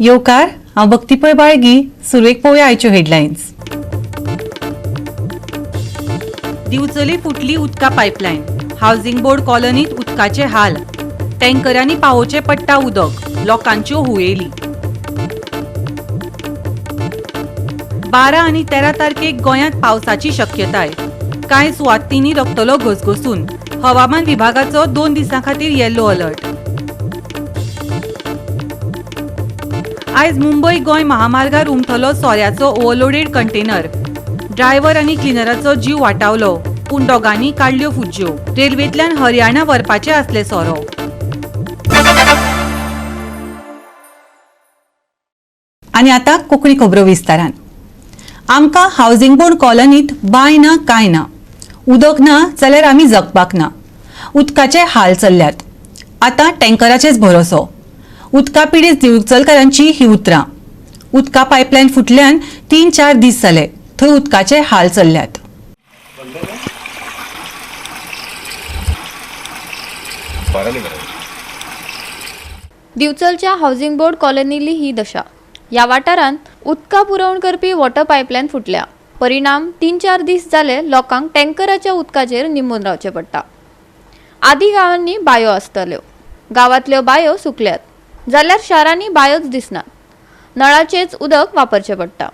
येवकार, हांव भक्ती पै बाळगी. सुरवेक पळोवया आयच्यो हेडलायन्स. दिवचली फुटली उदका पायपलायन. हावसिंग बोर्ड कॉलनीत उदकाचे हाल. टँकरांनी पावोवचें पडटा उदक. लोकांच्यो हुयेली. 12 आनी 13 तारखेक गोंयांत पावसाची शक्यताय. कांय सुवातींनी रकतलो घसघसून. हवामान विभागाचो 2 दिसां खातीर येल्लो अलर्ट. आयज मुंबय गोंय महामार्गार उमथलो सोऱ्याचो ओव्हरलोडेड कंटेनर. ड्रायव्हर आनी क्लिनराचो जीव वाटावलो, पूण दोगांनी काडल्यो फुज्ज्यो. रेल्वेंतल्यान हरियाणा व्हरपाचे आसले सोरो. आनी आतां कोंकणी खबरो विस्तारान. आमकां हावसिंग बोर्ड कॉलनीत बांय ना, कांय ना. उदक ना जाल्यार आमी जगपाक ना. उदकाचे हाल चल्ल्यात. आतां टँकराचेच भरोसो. उदका पिडीत दिवचलकारांची ही उतरां. उदका पायपलायन फुटल्यान 3-4 दीस जाले. थंय उदकाचे हाल चल्ल्यात. दिवचलच्या हावसिंग बोर्ड कॉलनीली ही दशा. ह्या वाठारांत उदका पुरवण करपी वॉटर पायपलायन फुटल्या. परिणाम 3-4 दीस जाले लोकांक टँकराच्या उदकाचेर निंबून रावचें पडटा. आदी गांवांनी बायो आसताल्यो. गांवांतल्यो बायो सुकल्यात, जाल्यार शारांनी बायोच दिसनात. नळाचेच उदक वापरचें पडटा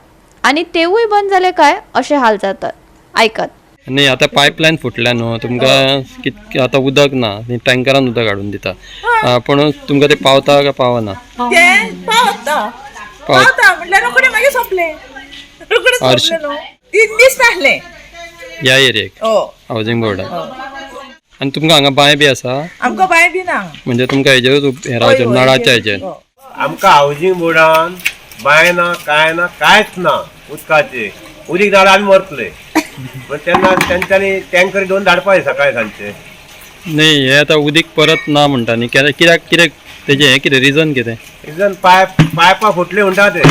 आनी तेवूय बंद जाले काय अशे हाल जातात. आयकात. न्ही, आतां पायपलायन फुटल्या न्हू, तुमकां कितकें आतां उदक ना, टँकरान उदक हाडून दिता, पूण तुमकां तें पावता काय पावना? ते पावता. पावता म्हटल्यार रोखडे मागीर सोंपले, रोखडे सोंपले न्हू. 3 दीस नासले. ह्या एरियेक? हो. हावजींग बोर्डाक. आनी तुमकां हांगा बांय बी आसा? आमकां बांय बी ना. म्हणजे तुमकां हेजेरूच हें रावचें, नळाच्या हेजेर? आमकां हावजींग बोर्डान बांय ना, कांय ना, कांयच ना. उदकाचे उदीक धाड आमी मरतले. पण तेन्ना तेंच्यांनी टँकर 2 धाडपा सकाळी सांजचे. न्ही, हे आतां उदीक परत ना म्हणटा न्ही, कित्याक कितें तेजें हें कितें रिजन कितें? रिजन पायपां फुटली म्हणटा ते.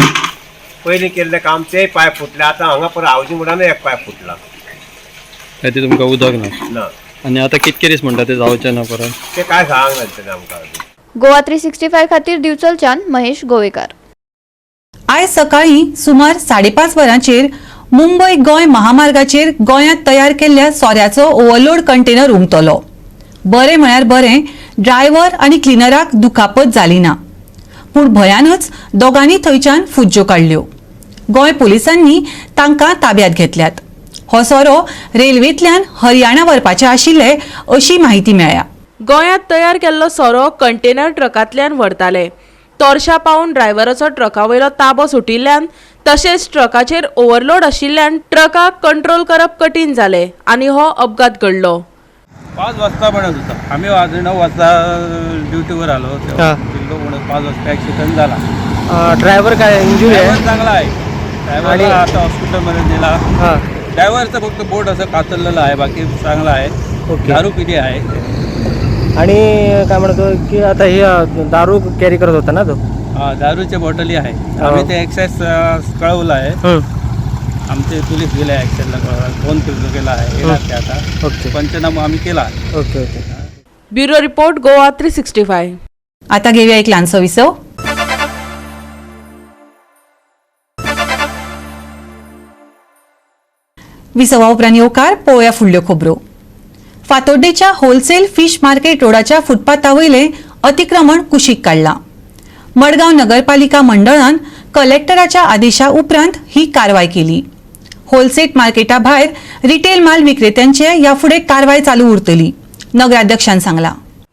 पयलीं केल्लें काम तेय पायप फुटले. आतां हांगा परत हावजींग बोर्डानूय एक पायप फुटला. ते तुमकां उदक ना? ना. आनी आतां कितके दीस म्हणटा ते जावचें ना परत? ते काय सांगना तेन्ना आमकां. गोवा 365 खातीर दिवचलच्यान महेश गोवेकार. आयज सकाळीं सुमार 5:30 वरांचेर मुंबय गोंय महामार्गाचेर गोंयांत तयार केल्ल्या सोऱ्याचो ओव्हरलोड कंटेनर उमतलो. बरें म्हळ्यार बरें, ड्रायव्हर आनी क्लिनराक दुखापत जाली ना, पूण भयानच दोगांनी थंयच्यान फुज्ज्यो काडल्यो. गोंय पुलिसांनी तांकां ताब्यात घेतल्यात. हो सोरो रेल्वेंतल्यान हरियाणा व्हरपाचे आशिल्ले अशी माहिती मेळ्ळ्या. गोंयांत तयार केल्लो सोरो कंटेनर ट्रकांतल्यान व्हरताले. तोरशा पावून ड्रायव्हराचो ट्रका वयलो ताबो सुटिल्ल्यान तशेंच ट्रकाचेर ओव्हरलोड आशिल्ल्यान ट्रकाक कंट्रोल करप कठीण जालें आनी हो अपघात घडलो. 5 वाजता म्हणत होता. आम्ही आज 9 वाजता ड्युटीवर आलो तेव्हा 5 वाजता ॲक्सिडेंट झाला. ड्रायव्हर काय इंजुरी आहे? ड्रायव्हर चांगला आहे. ड्रायव्हरला आता हॉस्पिटलमध्ये नेला. ड्रायव्हरचं फक्त बोट असं कातरलेलं आहे, बाकी चांगला आहे. ओके. दारू पिली आहे. आणि काय म्हणतो की आता हे दारू कॅरी करत होता ना तो? हा, दारूच्या बॉटली आहे. आम्ही ते एक्साईज कळवलं आहे. आमचे पोलीस गेले एक्साईजला कळवलं, फोन केला आहे, येणार ते आता. ओके. पंचनामा आम्ही केला. Okay okay. Bureau report, Goa 365. आता घेऊया एक ल्हानसो विसव. विसवा उपरांत येवकार. पळोवया फुडल्यो खबरो. फातोड्डेच्या होलसेल फिश मार्केट रोडाच्या फुटपाथा वयलें अतिक्रमण कुशीक काडलां. मडगांव नगरपालिका मंडळान कलेक्टराच्या आदेशा उपरांत ही कारवाय केली. होलसेल मार्केटा भायर रिटेल माल विक्रेत्यांचे ह्या फुडें कारवाय चालू उरतली, नगराध्यक्षान सांगलां.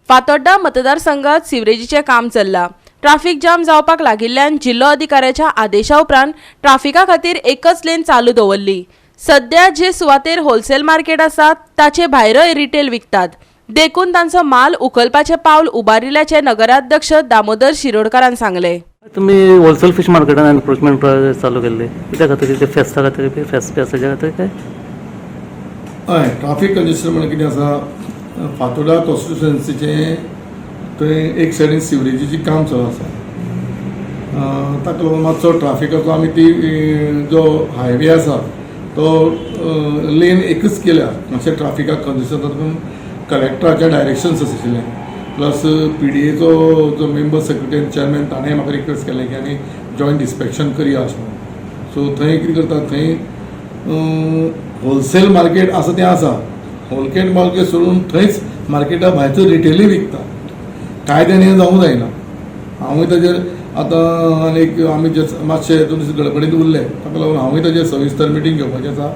फातोड्डा मतदारसंघात सिवरेजीचें काम चल्लां. ट्राफिक जाम जावपाक लागिल्ल्यान जिल्लो अधिकाऱ्याच्या आदेशा उपरांत ट्राफिका खातीर एकच लेन चालू दवरली. सध्या जे सुवातेर होलसेल मार्केट आसा ताचे भायरय रिटेल विकतात, देखून तांचो माल उखलपाचें पावल उबारिल्ल्याचें नगराध्यक्ष दामोदर शिरोडकारान सांगलें. तुमी होलसेल फिश मार्केटान एनक्रोचमेंट चालू केल्ले कित्या खातीर? ते फेस्ता खातीर, फेस्त बी आसा तेज्या खातीर काय? हय, ट्राफीक कंजेशन म्हणल्यार कितें आसा, फातोर्डा कॉन्स्टिट्युएन्सीचें थंय एक सायडीन सिवरेजीचें काम चालू आसा. ताका लागून मातसो ट्राफिकाचो आमी ती जो हायवे आसा तो लेन एकच केल्या, मातशें ट्राफिकाक कंजेशन जाता. पूण कलेक्टराचे डायरेक्शन्स आशिल्लें. प्लस पीडीएचो जो मेंबर सेक्रेटरी आनी चेअरमॅन ताणें म्हाका रिक्वेस्ट केलें की आमी जॉयंट इन्स्पेक्शन करया अशें म्हणून. सो थंय कितें करता, थंय होलसेल मार्केट आसा तें आसा, होलसेल मार्केट सोडून थंयच मार्केटा भायरचो रिटेलूय विकता. कायद्यान हें जावूंक जायना. हांवूय ताजेर आतां आनीक आमी जे मातशे दोन दीस गडबडींत उरले, ताका लागून हांवूय ताजेर सविस्तर मिटींग घेवपाचें आसा.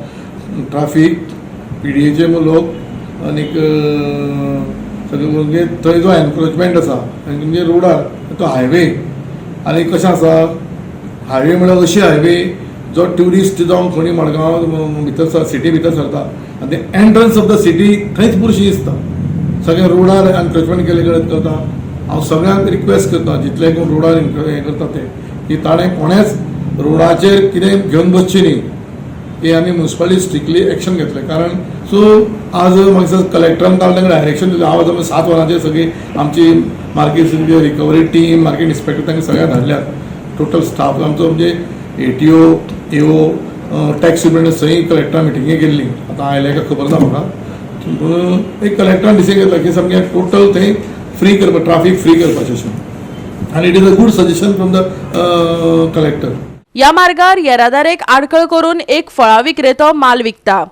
ट्राफीक, पीडीएचे लोक आनीक सगळे म्हणजे थंय जो एनक्रोचमेंट आसा आनी म्हणजे रोडार तो हायवे आनी कशें आसा, हायवे म्हळ्यार अशी हायवे जो ट्युरिस्ट जावं कोणी मडगांव भितर सिटी भितर सरता आनी ते एंट्रन्स ऑफ the city थंयच पुरशी दिसता. सगळे रोडार एनक्रोचमेंट केले कडेन करता. हांव सगळ्यांक रिक्वेस्ट करता, जितले कोण रोडार हें करता ते की ताणें कोणेंच रोडाचेर कितें घेवन बसचें न्ही. की आमी म्युनिसिपालिटी स्ट्रिक्टली एक्शन घेतलें. कारण सो आज म्हाका दिसता कलेक्टरान काल तांकां डायरेक्शन दिलें. हांव आतां 7 वरांचेर सगळी आमची market recovery team, market inspector तांकां सगळ्यांक धाडल्यात. टोटल स्टाफ आमचो म्हणजे एटीओ, एओ, टॅक्स डिपार्टमेंट सगळीं कलेक्टरान मिटिंगे केल्ली. आतां आयले काय खबर ना म्हाका, पूण एक कलेक्टरान डिसीजन घेतला की सामकें टोटल थंय फ्री करपा, ट्राफीक फ्री करपाचें अशें, आनी it is a good suggestion from the collector. ह्या मार्गार येरादारेक आडखळ करून एक फळां विक्रेतो माल विकता,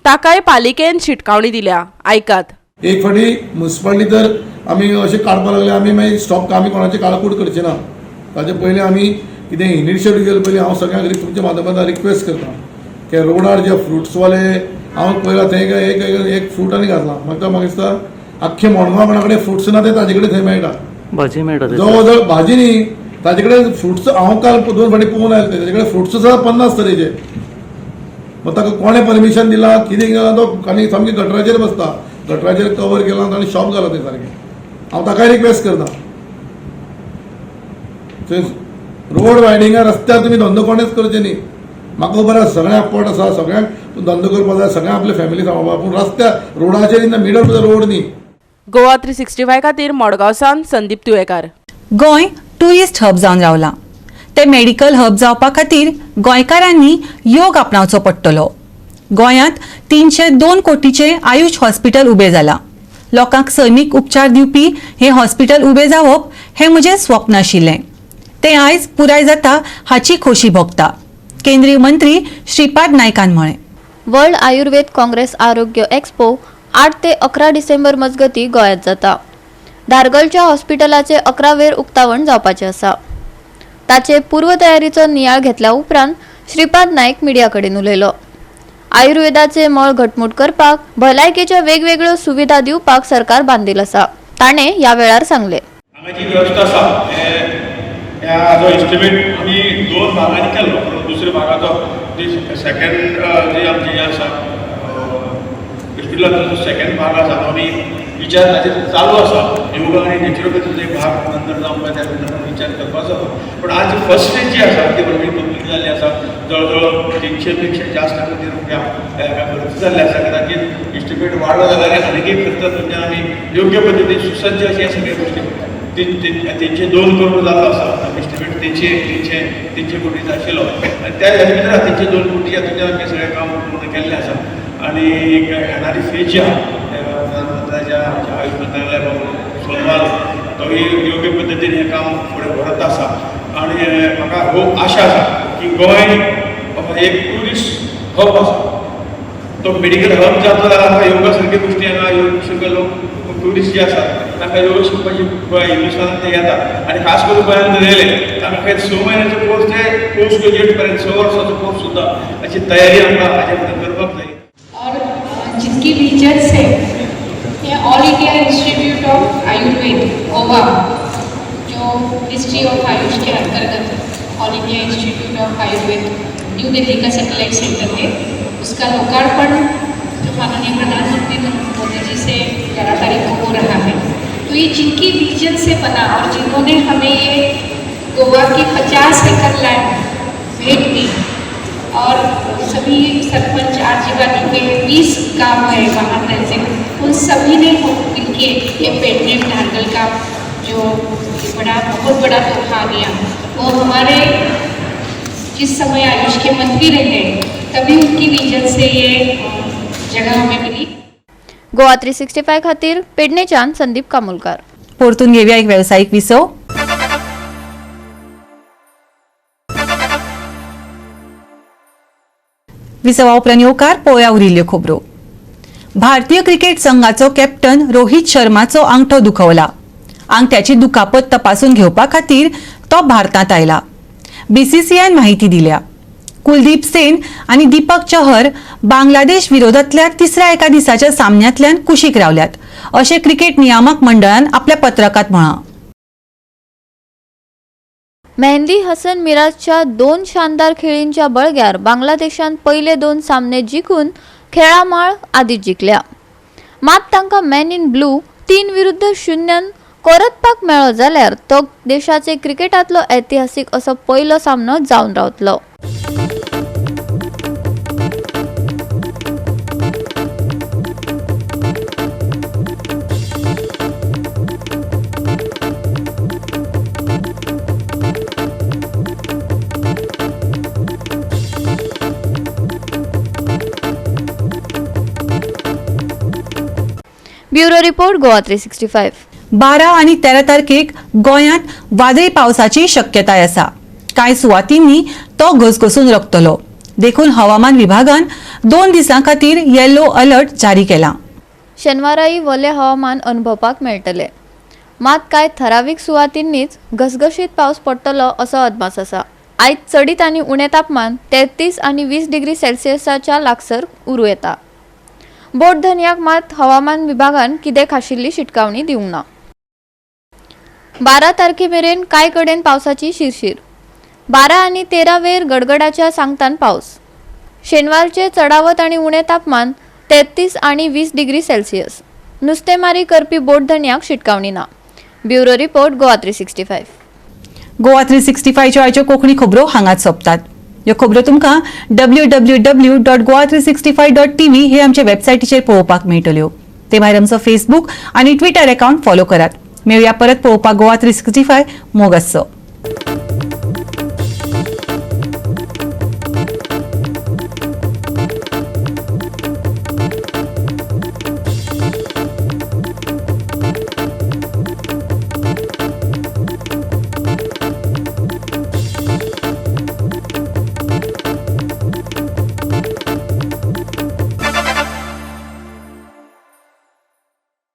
ताकाय पालिकेन शिटकावणी दिल्या. आयकात. एक फावटी म्युनिसिपालिटी तर आमी अशें काडपाक लागले, आमी मागीर स्टॉप, आमी कोणाचे काळकूट करचे ना. ताचे पयलीं आमी कितें इनिशिएटीव घेवचे पयलीं हांव सगळ्यांक तुमच्या माध्यमांतल्यान रिक्वेस्ट करता की रोडार जे फ्रुट्सवाले, हांव पळयला थंय एक एक फ्रूट आनी घातला, म्हाका म्हाका दिसता आख्खे मडगांव कोणा कडेन फ्रुट्स ना ते ताजे कडेन थंय मेळटा. भाजी मेळटा. जवळ जवळ भाजी न्ही, ताजे कडेन फ्रुट्स. हांव काल 2 फावटी पळोवन आयले, ताजे कडेन फ्रुट्स आसा 50 तरेचे. मग ताका कोणें परमिशन दिलां, कितें केलां, तो आनी सामकें गटराचेर बसता, गटराचेर कवर केलां आनी शॉप घालां तें सारकें. हांव ताकाय रिक्वेस्ट करता, रोड वायडिंगा रस्त्यार तुमी धंदो कोणेच करचे न्ही. म्हाका खबर आसा सगळ्यांक पोट आसा, सगळ्यांक धंदो करपाक जाय, सगळ्यांक आपले फॅमिली सांबाळपाक, पूण रस्त्यार रोडाचेर in the middle of the road न्ही. गोवा 365 खातीर मडगांवसावन संदीप तुयेकार. गोंय ट्युरिस्ट हब जावन रावलां. ते मेडिकल हब जावपा खातीर गोंयकारांनी योग आपणावचो पडटलो. गोंयांत 302 कोटीचें आयुष हॉस्पिटल उबें जालां. लोकांक सैमीक उपचार दिवपी हें हॉस्पिटल उबें जावप हें म्हजें स्वप्न आशिल्लें, तें आयज पुराय जाता हाची खोशी भोगता, केंद्रीय मंत्री श्रीपाद नायकान म्हळें. वर्ल्ड आयुर्वेद काँग्रेस आरोग्य एक्सपो 8 ते 11 डिसेंबर मजगती गोंयांत जाता. धारगळच्या हॉस्पिटलाचे 11 वेर उक्तावण जावपाचें आसा. ताचे पूर्वतयारीचो नियाळ घेतल्या उपरांत श्रीपाद नायक मिडिया कडेन उलयलो. आयुर्वेदाचे मळ घटमूट करपाक भलायकेच्या वेगवेगळ्यो सुविधा दिवपाक सरकार बांदील आसा, ताणें ह्या वेळार सांगलें. हांगा जी वेवस्था आसा, ह्या जो एस्टिमेट आमी 2 भागांनी केल्लो, पूण दुसऱ्या भागाचो जी सेकंड जी आमची हें आसा हॉस्पिटलाचो जो सेकंड भाग आसा तो आमी विचार ताचेर चालू आसा. योगा आनी नॅचरोपॅथीचो एक भाग नंतर जावंक जाय, त्या नंतर विचार करपाचो. पूण आज फर्स्ट स्टेज जी आसा ती ऑलरेडी कंप्लीट जाल्ली आसा. जवळ जवळ 300 पेक्षा जास्त कोटी रुपया खर्च जाल्ले आसा. कदाचित एस्टिमेट वाडलो जाल्यार आनीक एक खर्च म्हणजे आमी योग्य पद्दतीन सुसज्ज अशे सगळे गोश्टी 302 करोड जाल्लो आसा. एस्टिमेट 300 कोटीचो आशिल्लो आनी त्या हेजे भितर 302 कोटी हातूंतल्यान आमी सगळें काम पूर्ण केल्लें आसा. आनी एक येणारी फेज जी आहा प्रधानमंत्र्याच्या आमच्या आयुष मंत्रालय सोनवाल तोय योग्य पद्दतीन हें काम फुडें व्हरत आसा. आनी म्हाका खूब आशा आसा की गोंय एक ट्युरिस्ट हब आसा, तो मेडिकल हब जातलो जाल्यार आमकां योगा सारक्यो गोश्टी हांगा योग शिकपी लोक ट्युरिस्ट जे आसात तांकां योग शिकपाची गोंय हिंदुस्थानात ते येतात आनी खास करून गोंयांत जर येयले तांकां खंय 6 म्हयन्याचो कोर्स ते पोस्ट ग्रेज्युएट पर्यंत 6 वर्साचो कोर्स सुद्दां अशी तयारी आमकां हाजे भितर करपाक जाय. और जिनकी विजन से ये All India Institute of Ayurveda Goa, जो मिनिस्ट्री ऑफ आयुष के अंतर्गत All India Institute of Ayurveda New Delhi का सैटेलाइट सेंटर है, उसका लोकार्पण जो माननीय प्रधानमंत्री नरेंद्र मोदी जी से 11 तारीख को हो रहा है, तो ये जिनकी विजन से बना और जिन्होंने हमें ये गोवा की 50 एकड़ लैंड भेंट दी और सभी सरपंच आजीवादी के 20 गांव है वहाँ तहसील, उन सभी ने मिलके ये पेडनेम धारगल का जो बड़ा बहुत बड़ा तोहफा दिया, वो हमारे जिस समय आयुष के मंत्री रहे तभी उनकी विजन से ये जगह हमें मिली. गोवा 365 खातीर पेडणेच्यान संदीप कामुलकार. परतून घेवया एक वेवसायीक विसव. विसवा उपरांत येवकार पळोवया उरिल्ल्यो खबरो. भारतीय क्रिकेट संघाचो कॅप्टन रोहित शर्माचो आंगठो दुखवला. आंगठ्याची दुखापत तपासून घेवपा खातीर तो भारतांत आयला. बीसीसीआयन माहिती दिल्या. कुलदीप सेन आनी दीपक चहर बांगलादेश विरोधातल्या तिसऱ्या एका दिसाच्या सामन्यांतल्यान कुशीक रावल्यात अशें क्रिकेट नियामक मंडळान आपल्या पत्रकात म्हळां. मेहंदी हसन मिराजच्या 2 शानदार खेळींच्या बळग्यार बांगलादेशान पयले 2 सामने जिखून खेळामाळ आदींच जिखल्या. मात तांकां मॅन इन ब्लू 3-0 कोरतपाक मेळ्ळो जाल्यार तो देशाचे क्रिकेटांतलो ऐतिहासीक असो पयलो सामनो जावन रावतलो. Bureau report, Goa 365. 12 आनी 13 तारखेक गोंयांत वादळी पावसाची शक्यताय आसा. कांय सुवातींनी तो घसघसून रकतलो. देखून हवामान विभागान 2 दिसां खातीर येलो अलर्ट जारी केला. शेनवाराय वले हवामान अनुभवपाक मेळटले. मात कांय थरावीक सुवातींनीच घसघशीत पावस पडटलो असो अदमास आसा. आयज चडीत आनी उणें तापमान 33 आनी 20 डिग्री सेल्सियसाच्या लागसर उरूं येता. बोट धनयाक मात हवामान विभागान कितें खाशिल्ली शिटकावणी दिवंक ना. 12 तारखे मेरेन कांय कडेन पावसाची शिरशीर. 12 आनी 13 वेर गडगडाच्या सांगतान पावस. शेनवारचे चडावत आनी उणें तापमान 33 आनी 20 डिग्री सेल्सियस. नुस्तेमारी करपी बोट धनयाक शिटकावणी ना. Bureau report, Goa 365. Goa 365च्यो आयच्यो कोंकणी खबरो हांगाच सोंपतात. ह्यो खबरो तुमकां www.goa365.tv हे आमचे वेबसायटीचेर पळोवपाक मेळटल्यो. ते भायर आमचो फेसबूक आनी ट्विटर अकाउंट फॉलो करात. मेळुया परत पळोवपाक गोवा 365. मोग आसचो.